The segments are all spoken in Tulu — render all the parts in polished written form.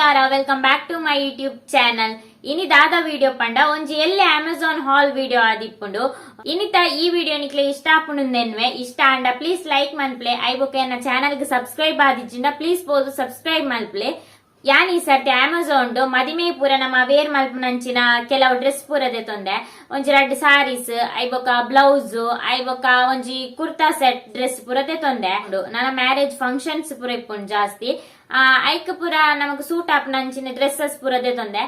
ನಮಸ್ಕಾರ, welcome back to my YouTube channel. ಇನಿ ದಾದ ವಿಡಿಯೋ ಪಂಡ ಒಂಜಿ ಎಲ್ಲೆ ಅಮೆಝಾನ್ ಹಾಲ್ ವಿಡಿಯೋ ಆದಿಪ್ಪುಂಡು. ಇನಿತ ಈ ವಿಡಿಯೋ ನಿಕ್ಲೆ ಇಷ್ಟ ಆಪುಂಡು ನೆನ್ವೆ. ಇಷ್ಟ ಅಂಡ ಪ್ಲೀಸ್ ಲೈಕ್ ಮನ್ಪ್ಲೆ. ಐಬೊಕ ಎನ್ನ ಚಾನಲ್ ಗೆ ಸಬ್ಸ್ಕ್ರೈಬ್ ಆದಿಜ್ಜಿಂಡ ಪ್ಲೀಸ್ ಪೋದು ಸಬ್ಸ್ಕ್ರೈಬ್ ಮನ್ಪ್ಲೆ. ಯಾನ್ ಈ ಸರ್ತಿ ಅಮೆಝಾನ್ ಮದಿಮೆ ಪೂರ ನಮ್ಮ ವೇರ್ ಮಲ್ಪುನಂಚಿನ ಕೆಲವು ಡ್ರೆಸ್ ಪೂರ ದೆತೊಂದೆ. ಒಂಜಿ ರಡ್ಡ್ ಸಾರೀಸ್, ಐಬೊಕ ಬ್ಲೌಸ್, ಐಬೊಕ ಒಂಜಿ ಕುರ್ತಾ ಸೆಟ್ ಡ್ರೆಸ್ ಪೂರ ದೆತೊಂದೆ. ನನ್ನ ಮ್ಯಾರೇಜ್ ಫಂಕ್ಷನ್ಸ್ ಪೂರ ಇಪ್ಪುಂಡು ಜಾಸ್ತಿ. ಐಕ್ ಪೂರ ನಮಕ್ ಸೂಟ್ ಆಪುನಂಚಿನ ಡ್ರೆಸ್ಸಸ್ ಪೂರ ದೆತೊಂದೆ.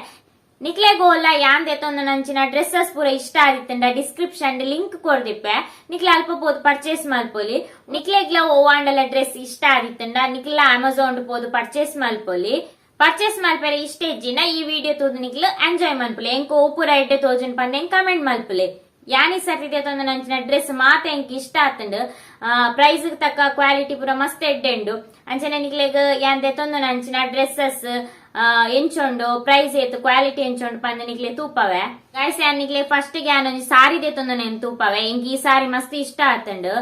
ನಿಕ್ಲೆ ಗೋಲ ಯಾನ್ ದೆತೊಂದು ನಂಚಿನ ಡ್ರೆಸ್ಸಸ್ ಪೂರ ಇಷ್ಟ ಆದಿತ್ತಂಡ ಡಿಸ್ಕ್ರಿಪ್ಷನ್ ಲಿಂಕ್ ಕೊರ್ದಿಪ್ಪೆ, ನಿಕ್ಲೆ ಅಲ್ಪ ಪೋದು ಪರ್ಚೇಸ್ ಮಲ್ಪೊಲಿ. ನಿಕ್ಲೆಗ್ಲ ಓವಾಂಡಲ ಡ್ರೆಸ್ ಇಷ್ಟ ಆದಿತ್ತಂಡ ನಿಕ್ಲ ಅಮೆಝಾನ್ ಪೋದು ಪರ್ಚೇಸ್ ಮಲ್ಪೊಲಿ. ಪರ್ಚೇಸ್ ಮಲ್ಪೆರೆ ಇಷ್ಟ ಇಜ್ಜಿನ ಈ ವಿಡಿಯೋ ತೂದು ನಿಕ್ಲು ಎಂಜಾಯ್ ಮಲ್ಪುಲೆ. ಎಂಕ್ ಓಪುರ ಎಡ್ಡೆ ತೋಜುನ್ ಪಂದ್ ಎಂಕ್ ಕಮೆಂಟ್ ಮಲ್ಪುಲೆ. ಯಾನಿ ಸರ್ತಿ ದೆತೊಂದು ನಂಚಿನ ಡ್ರೆಸ್ ಮಾತ ಎಂಕ್ ಇಷ್ಟ ಆತಂಡು. ಪ್ರೈಸ್ ತಕ್ಕ ಕ್ವಾಲಿಟಿ ಪೂರ ಮಸ್ತ್ ಎಡ್ಡೆ ಉಂಡು. ಅಂಚನೆ ನಿಕ್ಲೆಗ್ ಯಾನ್ ದೆತೊಂದು ನಂಚಿನ ಡ್ರೆಸ್ಸಸ್ ಎಂಚುಂಡು, ಪ್ರೈಸ್ ಏತ್, ಕ್ವಾಲಿಟಿ ಎಂಚುಂಡು ಪಂದ್ ನಿಕ್ಲೆ ತೂಪವೆ. ಗೈಸ್, ಯಾನ್ ನಿಕ್ಲೆ ಫಸ್ಟ್ ಯಾನ್ ಒಂಜಿ ಸಾರಿ ದೆತೊಂದು ನೇನ್ ತೂಪವೆ. ಎಂಕ್ ಈ ಸಾರಿ ಮಸ್ತ್ ಇಷ್ಟ ಆತಂಡು.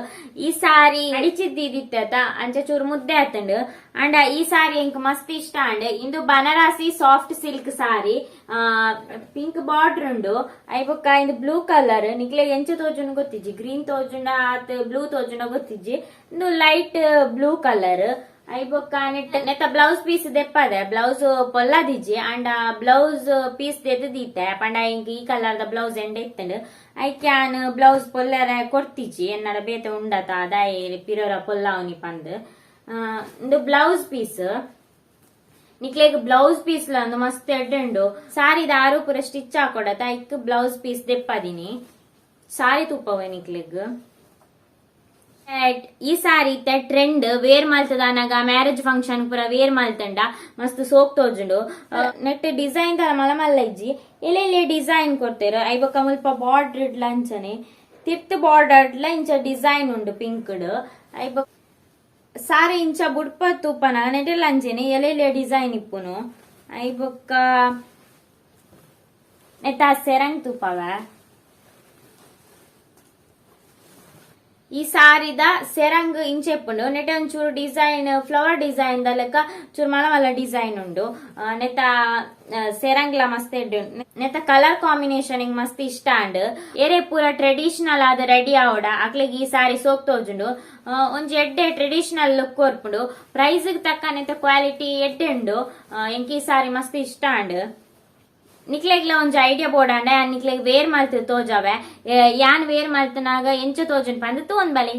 ಈ ಸಾರಿ ಅಡಿಚಿದ್ದಿತ್ತ ಅಂಚ ಚೂರು ಮುದ್ದೆ ಆತಂಡು. ಅಂಡ ಈ ಸಾರಿ ಎಂಕ್ ಮಸ್ತ್ ಇಷ್ಟ ಅಂಡ್. ಇಂದು ಬನಾರಸಿ ಸಾಫ್ಟ್ ಸಿಲ್ಕ್ ಸಾರಿ, ಪಿಂಕ್ ಬಾರ್ಡರ್ ಉಂಡು. ಐಬೊಕ್ಕ ಇಂದು ಬ್ಲೂ ಕಲರ್. ನಿಕ್ಲೆ ಎಂಚ ತೋಜುಂಡು ಗೊತ್ತಿಜ್ಜಿ, ಗ್ರೀನ್ ತೋಜುಂಡ ಆತ್ ಬ್ಲೂ ತೋಜುಂಡ ಗೊತ್ತಿಜ್ಜಿ. ಇಂದು ಲೈಟ್ ಬ್ಲೂ ಕಲರ್. ಐಬೊಕ್ಕ ನೆಟ್ ನೆತ್ತ ಬ್ಲೌಸ್ ಪೀಸ್ ದೆಪ್ಪದೆ, ಬ್ಲೌಸ್ ಪೊಲ್ಲದಿಜ್ಜಿ. ಅಂಡ ಬ್ಲೌಸ್ ಪೀಸ್ ದೆದ್ದು ದೀತೆ ಪಂಡ ಇಂಕ್ ಈ colour the blouse ಎಂಡೆ ಇತ್ತಂಡು. ಐಕ್ಯಾನ್ ಬ್ಲೌಸ್ ಪೊಲ್ಲರ ಕೊರ್ತಿಜ್ಜಿ, ಎನ್ನಡ ಬೇತೆ ಉಂಡತ ಅದಾಯಿ ಪಿರೋರ ಪೊಲ್ಲಾವನಿ ಪಂದ್. ಇಂದು ಬ್ಲೌಸ್ ಪೀಸ್. ನಿಕ್ಲೆಗ್ ಬ್ಲೌಸ್ ಪೀಸ್ ಒಂದು ಮಸ್ತ್ ಎಡ್ಡೆ ಉಂಡು. ಸಾರಿದ ಆರು ಪೂರ ಸ್ಟಿಚ್ ಹಾಕೊಡತ, ಐಕ್ ಬ್ಲೌಸ್ ಪೀಸ್ ದೆಪ್ಪದಿನಿ. ಸಾರಿ ತೂಪವೆ ನಿಕ್ಲೆಗ್. ಈ ಸಾರಿ ಇತ್ತೆ ಟ್ರೆಂಡ್. ವೇರ್ ಮಲ್ತದಾನಗ ಮ್ಯಾರೇಜ್ ಫಂಕ್ಷನ್ ಪೂರ ವೇರ್ ಮಲ್ತಂಡ ಮಸ್ತ್ ಸೋಕ್ ತೋಜುಂಡು. ನೆಟ್ ಡಿಸೈನ್ ತರ ಮಲ್ಲ ಮಲ್ಲ ಇಜ್ಜಿ, ಎಲ್ಲೆಲ್ಲಿ ಡಿಸೈನ್ ಕೊಡ್ತೇರು. ಐಬೊಕ್ಕ ಮುಲ್ಪ ಬಾರ್ಡರ್ ಇಡ್ಲ ಅಂಚನೆ ತಿರ್ತ್ ಬಾರ್ಡರ್ ಇಂಚ ಡಿಸೈನ್ ಉಂಡು ಪಿಂಕ್. ಐಬೊಕ್ಕ ಸಾರಿ ಇಂಚ ಬುಡ್ಪ ತೂಪನ ನೆಟೆಲ್ಲ ಅಂಚನೆ ಎಲೆ ಡಿಸೈನ್ ಇಪ್ಪುನು. ಐಬೊಕ್ಕ ನೆತ್ತ ಸೆರಂಗ್ ತೂಪವ. ಈ ಸಾರಿದ ಸೆರಂಗ್ ಇಂಚೆಪ್ಪುಂಡು. ನೆಟ ಒಂಚೂರು ಡಿಸೈನ್ ಫ್ಲವರ್ ಡಿಸೈನ್ ದ ಲೆಕ್ಕ ಚೂರು ಮಲ್ಲ ಮಲ್ಲ ಡಿಸೈನ್ ಉಂಡು. ನೆತ್ತ ಸೆರಂಗ್ಲ ಮಸ್ತ್ ಎಡ್ಡೆ ಉಂಡು. ನೆತ್ತ ಕಲರ್ ಕಾಂಬಿನೇಷನ್ ಇಂಗ್ ಮಸ್ತ್ ಇಷ್ಟ ಅಂಡ್. ಏರೆ ಪೂರ ಟ್ರೆಡಿಷನಲ್ ಆದ ರೆಡಿ ಆವಡ ಅಕ್ಲೆಗ್ ಈ ಸಾರಿ ಸೋಕ್ ತೋಜುಂಡು. ಒಂಜಿ ಎಡ್ಡೆ ಟ್ರೆಡಿಷನಲ್ ಲುಕ್ ಕೊರ್ಪುಂಡು. ಪ್ರೈಸ್ ತಕ್ಕ ನೆತ್ತ ಕ್ವಾಲಿಟಿ ಎಡ್ಡೆ ಉಂಡು. ಎಂಕ್ ಈ ಸಾರಿ ಮಸ್ತ್ ಇಷ್ಟ ಅಂಡ್. ನಿಕ್ಲೆಗ್ಲ ಒಂಜಿ ಐಡಿಯಾ ಬೋಡಾಂಡ ನಿಕ್ಲೆಗ್ ವೇರ್ ಮಲ್ತ್ ತೋಜಾವೆ. ಯಾನ್ ವೇರ್ ಮಲ್ತನಾಗ ಎಂಚ ತೋಜುನ್ ಪಂದ್ ತೂವೊಂದ್ ಬಲಿ.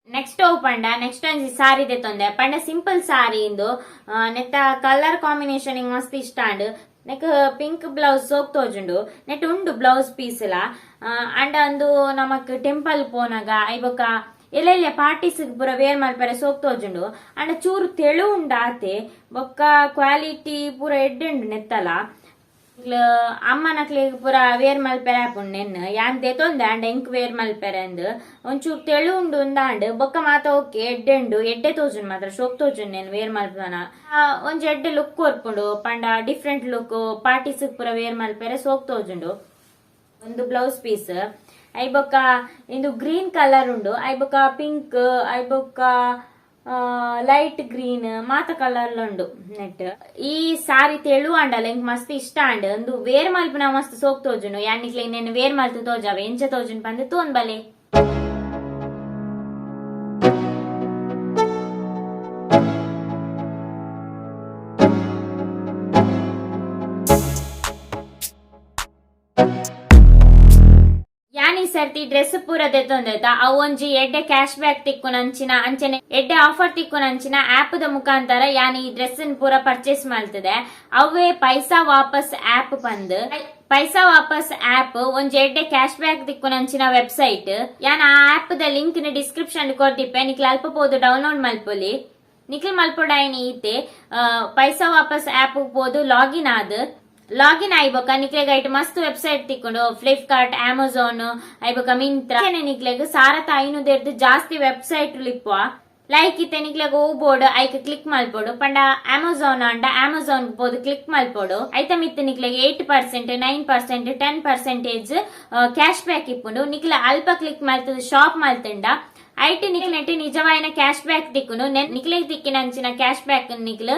ನೆಕ್ಸ್ಟ್ ಪಂಡ ನೆಕ್ಸ್ಟ್ ಒಂಜಿ ಸಾರಿ ದೆತೊಂದೆ ಪಂಡ ಸಿಂಪಲ್ ಸಾರಿ ಇಂದು. ನೆತ್ತ ಕಲರ್ ಕಾಂಬಿನೇಷನ್ ಇಂಗ್ ಮಸ್ತ್ ಇಷ್ಟ and. Neck pink blouse soak ತೋಜುಂಡು. ನೆಟ್ ಉಂಡು ಬ್ಲೌಸ್ ಪೀಸ್ ಲ. ಅಂಡ ಅಂದು ನಮಕ್ ಟೆಂಪಲ್ ಪೋನಾಗ ಐಬೊಕ ಎಲ್ಲೆಲ್ಲ ಪಾರ್ಟೀಸ್ ಪೂರ ವೇರ್ ಮಲ್ಪರೆ ಸೋಕ್ ತೋಜುಂಡು. ಅಂಡ ಚೂರು ತೆಳು ಉಂಡು ಆತೆ. ಬೊಕ್ಕ ಕ್ವಾಲಿಟಿ ಪೂರ ಎಡ್ಡೆ ಉಂಡು ನೆತ್ತಲ. ಅಮ್ಮನಕ್ಲೆಗ್ ಪೂರ ವೇರ್ ಮಲ್ಪೆರೆ ಆಪುಂಡು ನೆನ್. ಯಾನ್ ದೆತೊಂದೆ ಅಂಡ ಎಂಕ್ ವೇರ್ ಮಲ್ಪೆರೆ ಅಂದ್. ಒಂಚೂರು ತೆಳು ಉಂಡು ಉಂದಾಂಡ್, ಬೊಕ್ಕ ಮಾತ ಓಕೆ, ಎಡ್ಡೆ ಉಂಡು. ಎಡ್ಡೆ ತೋಜುಂಡು ಮಾತ್ರ, ಶೋಕ್ ತೋಜುಂಡು ನೆನ್ ವೇರ್ ಮಲ್ಪನ. ಒಂಜಿ ಎಡ್ಡೆ ಲುಕ್ ಕೊರ್ಪುಂಡು. ಪಂಡ ಡಿಫ್ರೆಂಟ್ ಲುಕ್, ಪಾರ್ಟೀಸ್ ಪೂರ ವೇರ್ ಮಲ್ಪೆರೆ ಸೋಕ್ ತೋಜುಂಡು. ಒಂದು ಬ್ಲೌಸ್ ಪೀಸ್. ಐಬೊಕ್ಕ ಇಂದು ಗ್ರೀನ್ ಕಲರ್ ಉಂಡು. ಐಬೊಕ್ಕ ಪಿಂಕ್, ಐಬೊಕ್ಕ ಲೈಟ್ ಗ್ರೀನ್, ಮಾತ ಕಲರ್ ಉಂಡು ನೆಟ್. ಈ ಸಾರಿ ತೆಳು ಅಂಡಲ ಎಂಕ್ ಮಸ್ತ್ ಇಷ್ಟ ಅಂಡ್. ಒಂದು ವೇರ್ ಮಲ್ಪುನ ಮಸ್ತ್ ಸೋಕ್ ತೋಜುಂಡು. ಯಾನ್ ನಿಕ್ಲೆ ಇನ್ನೇನು ವೇರ್ ಮಲ್ತು ತೋಜಾವೆ, ಎಂಚ ತೋಜುಂಡು ಪಂದ್ ತೂವೊಂದ್ ಬಲೆ. ಯಾನ್ ಈ ಸರ್ತಿ ಡ್ರೆಸ್ ಪೂರ ದೆತೊಂದೆತ ಅವು ಒಂಜಿ ಎಡ್ಡೆ ಕ್ಯಾಶ್ ಬ್ಯಾಕ್ ತಿಕ್ಕುನಂಚಿನ ಅಂಚನೆ ಎಡ್ಡೆ ಆಫರ್ ತಿಕ್ಕುನಂಚಿನ ಆಪ್ ದ ಮುಖಾಂತರ ಯಾನ್ ಈ ಡ್ರೆಸ್ ಪೂರ ಪರ್ಚೇಸ್ ಮಲ್ತದೆ. ಅವೇ ಪೈಸಾ ವಾಪಸ್ ಆಪ್ ಪಂದ್. ಪೈಸಾ ವಾಪಸ್ ಆಪ್ ಒಂಜಿ ಎಡ್ಡೆ ಕ್ಯಾಶ್ ಬ್ಯಾಕ್ ತಿಕ್ಕುನಂಚಿನ ವೆಬ್ಸೈಟ್. ಯಾನ್ ಆ ಆಪ್ ದ ಲಿಂಕ್ ನ ಡಿಸ್ಕ್ರಿಪ್ಷನ್ ಕೊರ್ದಿಪ್ಪೆ, ನಿಕ್ಲೆ ಅಲ್ಪ ಪೋದು ಡೌನ್ಲೋಡ್ ಮಲ್ಪೊಲಿ. ನಿಕ್ಲ್ ಮಲ್ಪೊಡಾಯಿನ ಈತೆ, ಪೈಸಾ ವಾಪಸ್ ಆಪ್ ಪೋದು ಲಾಗಿನ್ ಆದ್, ಲಾಗಿನ್ ಆಯ್ಬೊಕ ನಿಕ್ಲೆಗ್ ಐಟ್ ಮಸ್ತ್ ವೆಬ್ಸೈಟ್ ತಿಕ್ಕೊಂಡು, ಫ್ಲಿಪ್ಕಾರ್ಟ್, ಅಮೆಝಾನ್, ಐಬೊಕ ಮಿಂತ್ರ. ನಿಕ್ಲೆಗ್ 1500 ಜಾಸ್ತಿ ವೆಬ್ಸೈಟ್ ಇಪ್ಪುವ. ಲೈಕ್ ಇತ್ತೆ ನಿಕ್ಲೆಗ್ ಓ ಬೋರ್ಡ್ ಐಕ್ ಕ್ಲಿಕ್ ಮಲ್ಪೊಡು ಪಂಡ ಅಮೆಝಾನ್ ಅಂಡ ಅಮೆಝಾನ್ ಪೋದು ಕ್ಲಿಕ್ ಮಲ್ಪೊಡು. ಐತ ಮಿತ್ತ್ ನಿಕ್ಲೆಗ್ 8%, 9%, 10% cash back ಇಪ್ಪುಂಡು. ನಿಕ್ಲೆ ಅಲ್ಪ ಕ್ಲಿಕ್ ಮಲ್ತದ ಶಾಪ್ ಮಲ್ತಂಡ ಐಟ್ ನಿಕ್ಲೆಟ್ ನಿಜವಾಯಿನ ಕ್ಯಾಶ್ ಬ್ಯಾಕ್ ತಿಕ್ಕುಂಡು. ನಿಕ್ಲೆಗ್ ತಿಕ್ಕಿನಂಚಿನ ಕ್ಯಾಶ್ ಬ್ಯಾಕ್ ನಿಕ್ಲು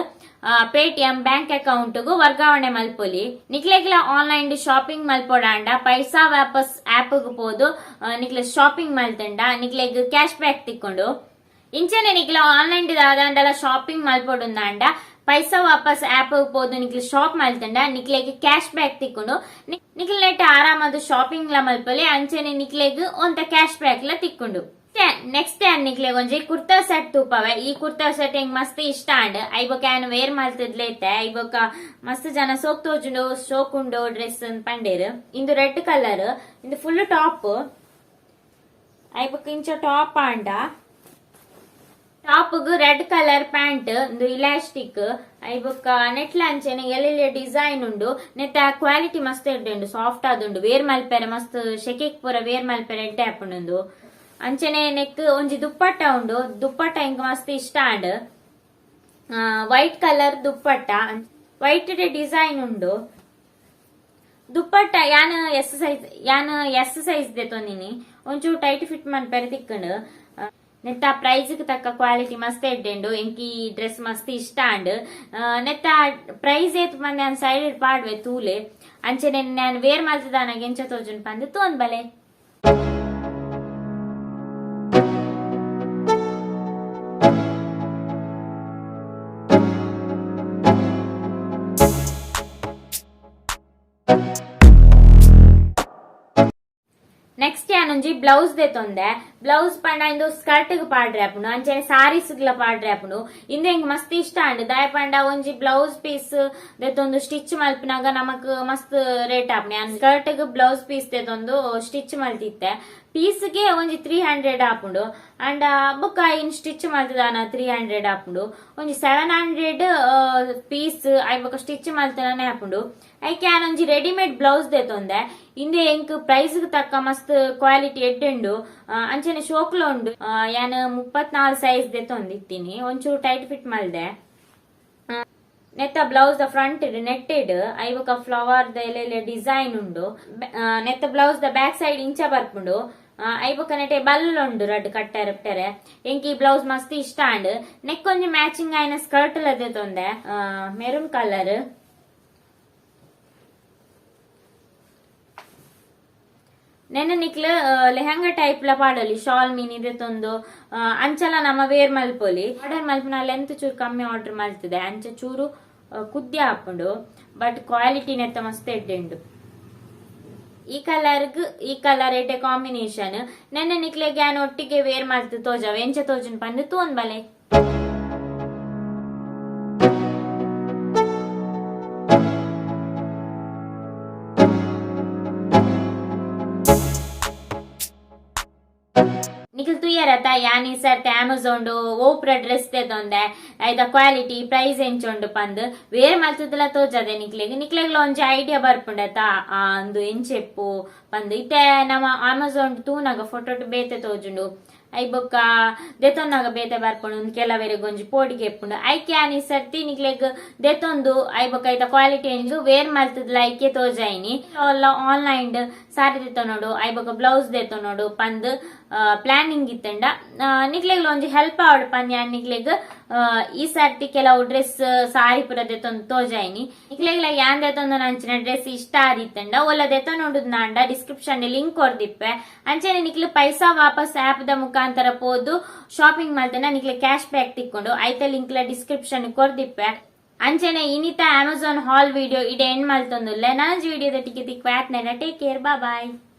ಪೇಟಿಎಂ ಬ್ಯಾಂಕ್ ಅಕೌಂಟ್ ಗು ವರ್ಗಾವಣೆ ಮಲ್ಪೊಲಿ. ನಿಕ್ಲೆಗ್ಲ ಆನ್ಲೈನ್ ಶಾಪಿಂಗ್ ಮಲ್ಪೊಡಾಂಡ ಪೈಸಾ ವಾಪಸ್ ಆಪ್ ಗ್ ಪೋದು ನಿಕ್ಲೆ ಶಾಪಿಂಗ್ ಮಲ್ತಂಡ ನಿಕ್ಲೆಗ್ ಕ್ಯಾಶ್ ಬ್ಯಾಕ್ ತಿಕ್ಕೊಂಡು. ಇಂಚನೆ ನಿಕ್ಲ ಆನ್ಲೈನ್ ದಾದಾಂಡಲ ಶಾಪಿಂಗ್ ಮಲ್ಪೊಡುಂದಾಂಡ ಪೈಸಾ ವಾಪಸ್ ಆಪ್ ಪೋದು ನಿಕ್ಲೆ ಶಾಪ್ ಮಲ್ತಂಡ ನಿಕ್ಲೆಗ್ ಕ್ಯಾಶ್ ಬ್ಯಾಕ್ ತಿಕ್ಕೊಂಡು. ನಿಕ್ಲೆ ನೆಟ್ ಆರಾಮದ ಶಾಪಿಂಗ್ ಲ ಮಲ್ಪೊಲಿ, ಅಂಚನೆ ನಿಕ್ಲೆಗ್ ಒಂತ ಕ್ಯಾಶ್ ಬ್ಯಾಕ್ ಲ ತಿಕ್ಕೊಂಡು. ನೆಕ್ಸ್ಟ್ ನಿಕ್ಲೆಗ್ ಒಂಜಿ ಕುರ್ತಾ ಸೆಟ್ ತೂಪವೆ. ಈ ಕುರ್ತಾ ಸೆಟ್ ಎಂಕ್ ಮಸ್ತ್ ಇಷ್ಟ ಆಂಡ್. ಐಬೊಕ ಯಾನ್ ವೇರ್ ಮಲ್ತದ್ಲೆ ಇತ್ತೆ. ಐಬೊಕ ಮಸ್ತ್ ಜನ ಸೋಕ್ ತೋಜುಂಡು, ಶೋಕ್ ಉಂಡು ಡ್ರೆಸ್ ಪಂಡೇರ್. ಇಂದು ರೆಡ್ ಕಲರ್, ಇಂದು ಫುಲ್ ಟಾಪ್. ಐಬೊಕ ಇಂಚ ಟಾಪ್ ಆಂಡ ಟಾಪ್ ಗ್ ರೆಡ್ ಕಲರ್ ಪ್ಯಾಂಟ್, ಇಂದು ಇಲಾಸ್ಟಿಕ್. ಐಬೊಕ್ಕ ನೆಟ್ಲ ಅಂಚನೆ ಎಲ್ಲೆಲ್ಲ ಡಿಸೈನ್ ಉಂಡು. ನೆತ್ತ ಕ್ವಾಲಿಟಿ ಮಸ್ತ್ ಎಡ್ಡೆ ಉಂಡು, ಸಾಫ್ಟ್ ಆದುಂಡು. ವೇರ್ ಮಲ್ಪೆರೆ ಮಸ್ತ್ ಶೆಕೆಕ್ ಪೂರ ವೇರ್ ಮಲ್ಪೆರೆ ಎಡ್ಡೆ ಆಪುಂಡು. ಅಂಚನೆ ನೆಕ್ ಒಂಜಿ ದುಪ್ಪಟ್ಟ ಉಂಡು. ದುಪ್ಪಟ್ಟ ಎಂಕ್ ಮಸ್ತ್ ಇಷ್ಟ and. White colour dupatta, white design ಉಂಡು ದುಪ್ಪಟ್ಟ. ಯಾನ್ ಎಸ್ ಸೈಜ್, ಯಾನ್ ಎಸ್ ಸೈಜ್ ದೆತೊಂದಿನಿ. ಒಂಚೂರು ಟೈಟ್ ಫಿಟ್ ಮನ್ಪೆರೆ ತಿಕ್ಕಂಡು. ನೆತ್ತ ಪ್ರೈಸ್ ತಕ್ಕ ಕ್ವಾಲಿಟಿ ಮಸ್ತ್ ಎಡ್ಡೆಂಡು. ಎಂಕ್ ಈ ಡ್ರೆಸ್ ಮಸ್ತ್ ಇಷ್ಟ ಆಂಡ್. ನೆತ್ತ ಪ್ರೈಸ್ ಏತ್ ಪಂದ್ ಯಾನ್ ಸೈಡ್ ಪಾಡ್ವೆ, ತೂಲೆ. ಅಂಚನೆ ನಾನು ವೇರ್ ಮಲ್ತದಾನಾಗ ಎಂಚ ತೋಜುಂಡು ಪಂದ್ ತೂವೊಂದು ಬಲೆ. ನೆಕ್ಸ್ಟ್ ಯಾನೊಂಜಿ ಬ್ಲೌಸ್ ದೆತೊಂದೆ. ಬ್ಲೌಸ್ ಪಂಡ ಇಂದು ಸ್ಕರ್ಟ್ ಗ್ ಪಾಡ್ರೆ ಆಪುಂಡು, ಅಂಚನೆ ಸಾರೀಸ್ ಗ್ಲ ಪಾಡ್ರೆ ಆಪುಂಡು. ಇಂದು ಎಂಕ್ ಮಸ್ತ್ ಇಷ್ಟ ಆಂಡ್. ದಾಯೆ ಪಂಡ ಒಂಜಿ ಬ್ಲೌಸ್ ಪೀಸ್ ದೆತೊಂದು ಸ್ಟಿಚ್ ಮಲ್ಪಿನಾಗ ನಮಕ್ ಮಸ್ತ್ ರೇಟ್ ಆಪುಂಡು. ಯಾನ್ ಸ್ಕರ್ಟ್ ಗ್ ಬ್ಲೌಸ್ ಪೀಸ್ ದೆತೊಂದು ಸ್ಟಿಚ್ ಮಲ್ತಿತ್ತೆ. ಪೀಸ್ ಗೆ ಒಂಜಿ 300 ಆಪುಂಡು. ಅಂಡ ಬೊಕ್ಕ ಇನ್ ಸ್ಟಿಚ್ ಮಲ್ತದಾನ 300 ಆಪುಂಡು. ಒಂಜಿ 700 ಪೀಸ್ I ಬೊಕ್ಕ ಸ್ಟಿಚ್ ಮಲ್ತದಾನೆ ಆಪುಂಡು. ಐಕೆ ಯಾನ್ ಒಂಜಿ ರೆಡಿಮೇಡ್ ಬ್ಲೌಸ್ ದೆತೊಂದೆ. ಇಂದೆ ಎಂಕ್ ಪ್ರೈಸ್ ತಕ್ಕ ಮಸ್ತ್ ಕ್ವಾಲಿಟಿ ಎಡ್ಡೆ ಉಂಡು, ಅಂಚನೆ ಶೋಕ್ಲ ಉಂಡು. ಯಾನ್ 34 ಸೈಜ್ ದೆತೊಂದಿತ್ತೀನಿ, ಒಂಚೂರು ಟೈಟ್ ಫಿಟ್ ಮಲ್ದೆ. ನೆತ್ತ blouse the front netted, I ಬೊಕ್ಕ ಫ್ಲವರ್ ದ ಎಲೆ ಡಿಸೈನ್ ಉಂಡು. ನೆತ್ತ ಬ್ಲೌಸ್ the back side ಇಂಚ ಬರ್ಪುಂಡು. I ಬೊಕ್ಕ ನೆಟೆ ಬಲ್ಲ್ ಉಂಡು ರಡ್ಡ್ ಕಟ್ಟರೆ ಬಿಟ್ಟರೆ. ಎಂಕ್ ಈ ಬ್ಲೌಸ್ ಮಸ್ತ್ ಇಷ್ಟ ಆಂಡ್. ನೆಕ್ ಒಂಜಿ ಮ್ಯಾಚಿಂಗ್ ಆಯಿನ ಸ್ಕರ್ಟ್ ಲ ದೆತೊಂದೆ, ಮೆರೂನ್ ಕಲರ್. ನೆನ್ನ ನಿಕ್ಲ್ ಲೆಹಂಗಾ ಟೈಪ್ ಲ ಪಾಡೊಲಿ. ಶಾಲ್ ಮಿನಿ ದೆತೊಂದು ಅಂಚಲ ನಮ ವೇರ್ ಮಲ್ಪೊಲಿ. ಆರ್ಡರ್ ಮಲ್ಪುನ ಲೆಂತ್ ಚೂರು ಕಮ್ಮಿ ಆರ್ಡರ್ ಮಲ್ತದೆ, ಅಂಚ ಚೂರು ಕುದ್ದೆ ಆಪುಂಡು. ಬಟ್ ಕ್ವಾಲಿಟಿ ನೆತ್ತ ಮಸ್ತ್ ಎಡ್ಡೆ ಉಂಡು. ಈ ಕಲರ್ ಈ ಕಲರ್ ಎಡ್ಡೆ ಕಾಂಬಿನೇಷನ್. ನೆನ್ನೆ ನಿಕ್ಲೆಗ್ ಯಾನ್ ಒಟ್ಟಿಗೆ ವೇರ್ ಮಲ್ತ್ ತೋಜವ, ಎಂಚ ತೋಜುಂಡು ಪಂದ್ ತೂವೊಂದು ಬಲೆ. ನಿಖಲ್ ತುಯ್ಯರತ ಯಾನ್ ಈ ಸರ್ತಿ ಅಮೆಝಾನ್ ಓಪ್ರ ಡ್ರೆಸ್ ದೆತೊಂದೆ, ಐತ ಕ್ವಾಲಿಟಿ ಪ್ರೈಸ್ ಎಂಚ ಉಂಡು ಪಂದ್ ವೇರ್ ಮಲ್ತದಲ ತೋಜದೆ ನಿಕ್ಲೆಗ್. ನಿಕ್ಲೆಗ್ಲ ಒಂಜಿ ಐಡಿಯಾ ಬರ್ಪುಂಡತ ಅಂದು ಎಂಚೆಪ್ಪು ಪಂದ್. ಇತ್ತೆ ನಮ ಅಮೆಝಾನ್ ತೂನಗ ಫೋಟೋ ಬೇತೆ ತೋಜುಂಡು, I ಬೊಕ್ಕ ದೆತೊನ್ನಾಗ ಬೇತೆ ಬರ್ಪುಂಡು. ಉಂದು ಕೆಲವೆರೆಗ್ ಒಂಜಿ ಪೋಡಿಗೆ ಇಪ್ಪುಂಡು. ಐಕೆ ಯಾನ್ ಈ ಸರ್ತಿ ನಿಕ್ಲೆಗ್ ದೆತೊಂದು I ಬೊಕ್ಕ ಐತ ಕ್ವಾಲಿಟಿ ಎಂಚು ವೇರ್ ಮಲ್ತದಲ ಐಕೆ ತೋಜಾಯಿನಿ. ಆನ್ಲೈನ್ ಸಾರಿ ದೆತೊನೊಡು, I ಬೊಕ್ಕ ಬ್ಲೌಸ್ ದೆತೊನೊಡು ಪಂದ್ ಪ್ಲಾನಿಂಗ್ ಇತ್ತಂಡ ನಿಕ್ಲೆಗ್ಲ ಒಂಜಿ ಹೆಲ್ಪ್ ಆವಡ್ ಪಂದ್ ಯಾನ್ ನಿಕ್ಲೆಗ್ ಈ ಸರ್ತಿ ಕೆಲವು ಡ್ರೆಸ್ ಸಾರಿ ಪೂರ ದೆತೊಂದು ತೋಜಾಯಿನಿ. ನಿಕ್ಲೆಗ್ಲ ಯಾನ್ ದೆತೊಂದು ಅಂಚಿನ ಡ್ರೆಸ್ ಇಷ್ಟ ಆದಿತ್ತಂಡ ಒಲ್ಲ ದೆತೊನೊಡು ನಾಂಡ ಡಿಸ್ಕ್ರಿಪ್ಷನ್ ಲಿಂಕ್ ಕೊರ್ದಿಪ್ಪೆ. ಅಂಚನೆ ನಿಕ್ಲು ಪೈಸಾ ವಾಪಸ್ ಆಪ್ ದ ಮುಖಾಂತರ ಪೋದು ಶಾಪಿಂಗ್ ಮಲ್ತಂಡ ನಿಕ್ಲೆ ಕ್ಯಾಶ್ ಬ್ಯಾಕ್ ತಿಕ್ಕೊಂಡು. ಐತ ಲಿಂಕ್ ಲ ಡಿಸ್ಕ್ರಿಪ್ಷನ್ ಕೊರ್ದಿಪ್ಪೆ. ಅಂಚನೆ ಇನಿತ ಅಮೆಝಾನ್ ಹಾಲ್ ವಿಡಿಯೋ ಇಡೆ ಎಂಡ್ ಮಲ್ತೊಂದುಲ್ಲೆ. ನನೊಂಜಿ ವಿಡಿಯೋದ ಟಿಕೆ ತಿಕ್ವ. Take care, bye.